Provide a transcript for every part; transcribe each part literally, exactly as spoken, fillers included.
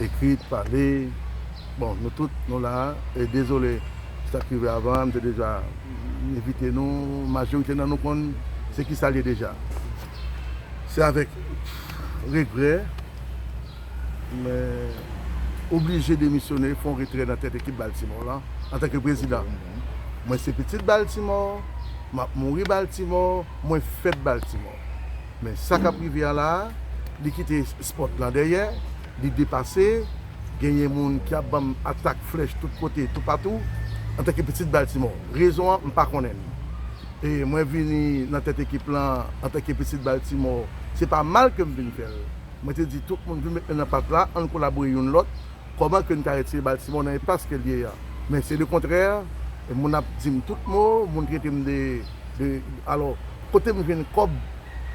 Ekri, pale. Bon, nou tout, nou la. E dezole, sa k rive avan, m te deja envite nou. Majorite nan nou konn se ki sa l ye deja. Se avèk regrè, mwen oblije demisyone, fè yon retrè nan tèt ekip Baltimore la, antanke prezidan. Mwen se pitit Baltimore, m ap mouri Baltimore, mwen fèt Baltimore. Men sa k ap rive a la a, li kite spòt lan dèyè, li depase, genyen moun ki ap ban m atak flèch tout kote, toupatou, antanke pitit Baltimore. Rezon an, m pa konnen l. E mwen vini nan tèt ekip lan antanke pitit Baltimore, se pa mal ke m vin fè l. Mwen te di tout moun vin met men nan pat la, ann kolabore youn lòt, kòman ke n ka retire Baltimore nan enpas ke l ye a. Men se lekontrè, moun ap di m tout mo, moun trete m de, de, alò, kote m jwenn kòb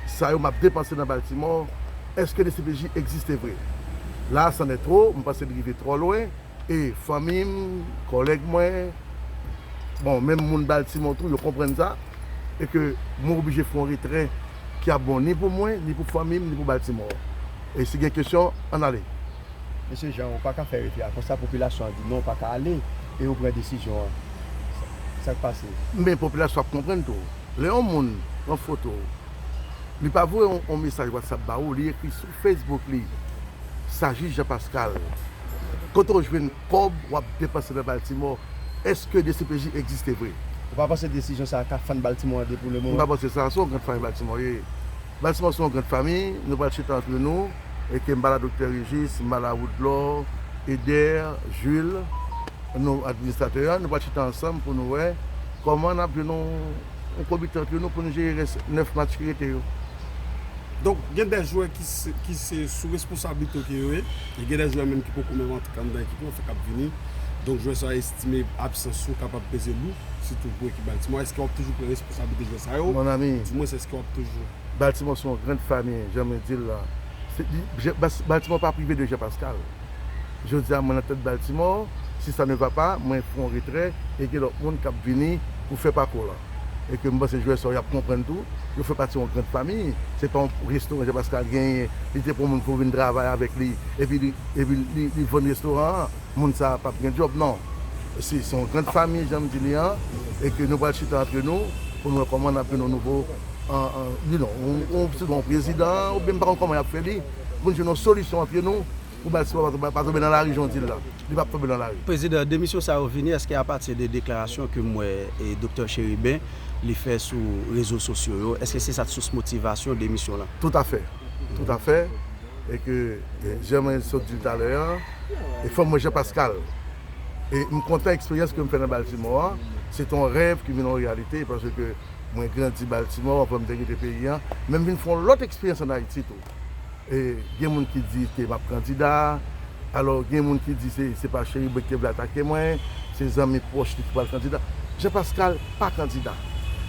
sa yo m ap depanse nan Baltimore, èske D C P J egziste vre? La, c'en est trop, m panse l rive twò lwen, e fanmi m, kòlèg mwen, bon, menm moun Baltimore tou, yo konprann sa, e ke mwen oblije fè yon retrè ki ap bon ni pou mwen, ni pou fanmi m, ni pou Baltimore. E si gen kesyon, ann ale. Mesye Jean, ou pa ka fè retrè a konsa, popilasyon an di non, ou pa ka ale, e ou pran desizyon an. Sa, sa k pase? Men popilasyon ap konprann tou. Lè yon moun pran foto, li pa voye yon, yon mesaj WhatsApp ba ou, li ekri sou Facebook li, sa jij Jean Pascal. Kote w jwenn kòb w ap depanse nan Baltimore? Èske D C P J egziste vre? Ou pa panse desizyon sa a ka fann Baltimore an de pou le moman? M pa panse sa, se yon grenn fanmi Baltimore ye. Baltimore se yon grenn fanmi, nou pral chita antre nou, e ke m pale a Doktè Régis, m pale a Woodlor, Eder, Jules, nou administratè a, nou pral chita ansanm pou nou wè kòman n ap jwenn yon, yon komite antre nou pou nou jere rès nèf match ki rete yo. Donk, gen de jwè ki se, ki se sou responsablite w ke yo ye, e gen de jwè menm ki poko menm antre anndan ekip lan, fèk ap vini. Donk, jwè sa yo estime absans ou kapab peze lou, sitou pou ekip Baltimore. Èske w ap toujou pran responsablite jwè sa yo? Mon ami, dimwens, èske w ap toujou? Baltimore se yon grenn fanmi, jan mwen di l la. Se, li, je, Bas-, Baltimore pa prive de Jean Pascal. Jodi a, mwen nan tèt Baltimore, si sa ne va pa, mwen fè yon retrè, e gen lòt moun k ap vini pou fè pakou lan. E ke m panse jwè sa yo, y ap konprann tou, yo fè pati yon grenn fanmi. Se pa yon restoran Jean Pascal genyen, li te pran moun pou vin travay avèk li, epi li, epi li, li vann restoran an, moun sa a p ap gen djòb, non. Se, se yon grenn fanmi, jan m di li an, e ke nou pral chita antre nou, pou nou wè kòman n ap jwenn yon nouvo, an, an, you know, yon, yon, yon prezidan, oubyen m pa konn kòman y ap fè li, pou n jwenn yon solisyon antre nou, pou Baltimore pa tonbe, pa tonbe nan lari, jan w di l la. Li p ap tonbe nan lari. Prezidan, demisyon sa yo vini, èske apati de deklarasyon ke m wè, e, Doktè Chérubin, li fè sou rezo sosyo yo, èske se sa t sous motivasyon demisyon lan? Toutafè. Toutafè. E ke, e, jan mwen sot di l talè an, e fanm mwen Jean Pascal. E m kontan eksperyans ke m fè nan Baltimore an. Se t yon rèv ki vin yon reyalite, paske mwen grandi Baltimore, anvan m te kite peyi an. Men m vin fè yon lòt eksperyans ann Ayiti tou. E gen moun ki di ke m ap kandida. Alò, gen moun ki di se, se pa Chérubin ki te vle atake mwen, se zanmi pwòch li ki pral kandida. Jean Pascal pa kandida.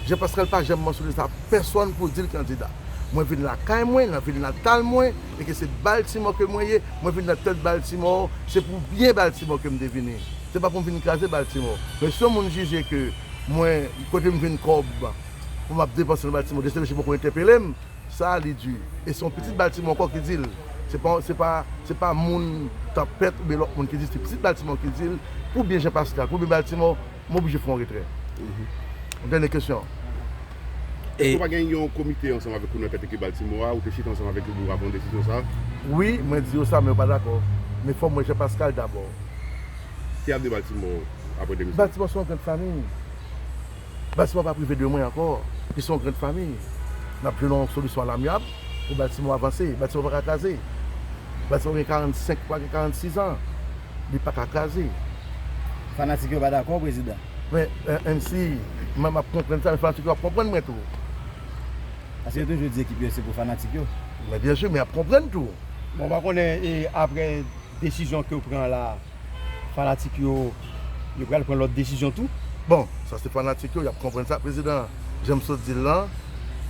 Jean Pascal pa janm mansyone sa pèsonn pou di l kandida. Mwen vin lakay mwen, nan vil natal mwen, e ke se Baltimore ke mwen ye, mwen vin nan tèt Baltimore, se pou byen Baltimore ke m te vini. Se pa pou m vin kraze Baltimore. Men si yon moun jije ke mwen, kote m jwenn kòb pou m ap depanse nan Baltimore, D C P J poko entèpele m, sa a li di. E se yon pitit Baltimore ankò ki di l. Se pa, se pa, se pa moun Tanpèt oubyen lòt moun ki di l, se pitit Baltimore ki di l, pou byen Jean Pascal, pou byen Baltimore, m oblije fè yon retrè. Dènye kesyon. Èske w pa gen yon komite ansanm avèk ou nan tèt ekip Baltimore a, ou te chita ansanm avèk yo pou w pran desizyon sa a? Wi, mwen di yo sa, men yo pa dakò. Men fò m wè Jean Pascal dabò. Ki avni Baltimore apre demisyon? Baltimore se yon grenn fanmi. Baltimore pa prive de mwen ankò. Li se yon grenn fanmi. N ap jwenn yon solisyon a lamyab pou Baltimore avanse. Baltimore pa ka kraze. Baltimore gen karannsenk, pa gen karannsis an. Li pa ka kraze. Fanatik yo pa dakò, prezidan. Men, eh, M C, mwen m ap konprann sa, men fanatik yo ap konprann mwen tou. Paske yo toujou di ekip yo se pou fanatik yo. Men byen si, men y ap konprann tou. Bon, m pa konnen, e, apre desizyon ke w pran la, fanatik yo, yo pral pran lòt desizyon tou? Bon, sa se fanatik yo, y ap konprann sa, prezidan, jan m sot di l lan,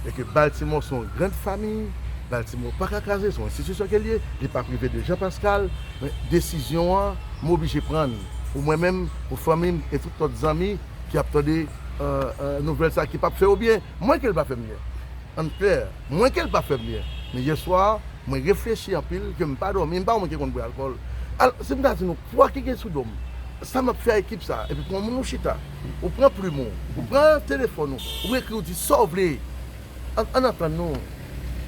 e ke Baltimore se yon grenn fanmi, Baltimore pa ka kraze, se yon enstitisyon ke l ye, li pa prive de Jean Pascal, men desizyon an, m oblije pran l, pou mwen menm, pou fanmi m, e tout lòt zanmi ki ap tande, euh, euh, nouvèl sa ki p ap fè yo byen. Mwen ke l pa fè m byen. Ann klè, mwen ke l pa fè m byen. Men yè swa, mwen reflechi anpil, ke m pa dòmi, m pa yon moun ki konn bwè alkòl. Al, si m ta di nou, pwa ki gen sou do m, sa m ap fè a ekip sa, epi pran moun ou chita, ou pran plim ou, ou pran telefòn ou, ou ekri, ou di sa w vle. Ann, ann antann nou.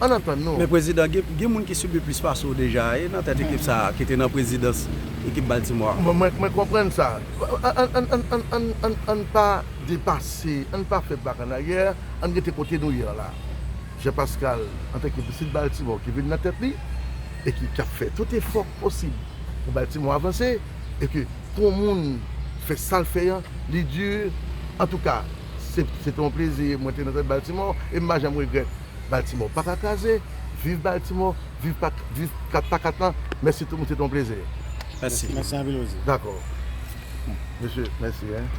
Ann antann nou. Men prezidan, gen, gen moun ki sibi plis pase w deja, e nan tèt ekip sa a, ki te nan prezidans ekip Baltimore a. Mwen, mwen, mwen konprann sa. Ann, ann, ann, ann, ann, ann, ann pa depase, ann pa fè bak an aryè, ann rete kote nou ye a la. Jean Pascal, antanke Misyè Baltimore ki vin nan tèt li, e ki, k ap fè tout efò posib pou Baltimore avanse, e ke pou yon moun fè sa l fè an, li di, antouka, se, se te yon plezi, mwen te nan tèt Baltimore, e m pa janm regrèt. Baltimore pa ka kraze, viv Baltimore, viv pa, viv kat pa kat lan, mèsi tout moun, se te yon plezi. Mèsi. Mèsi anpil, Ozi. Dakò. Mesye, mèsi, hein.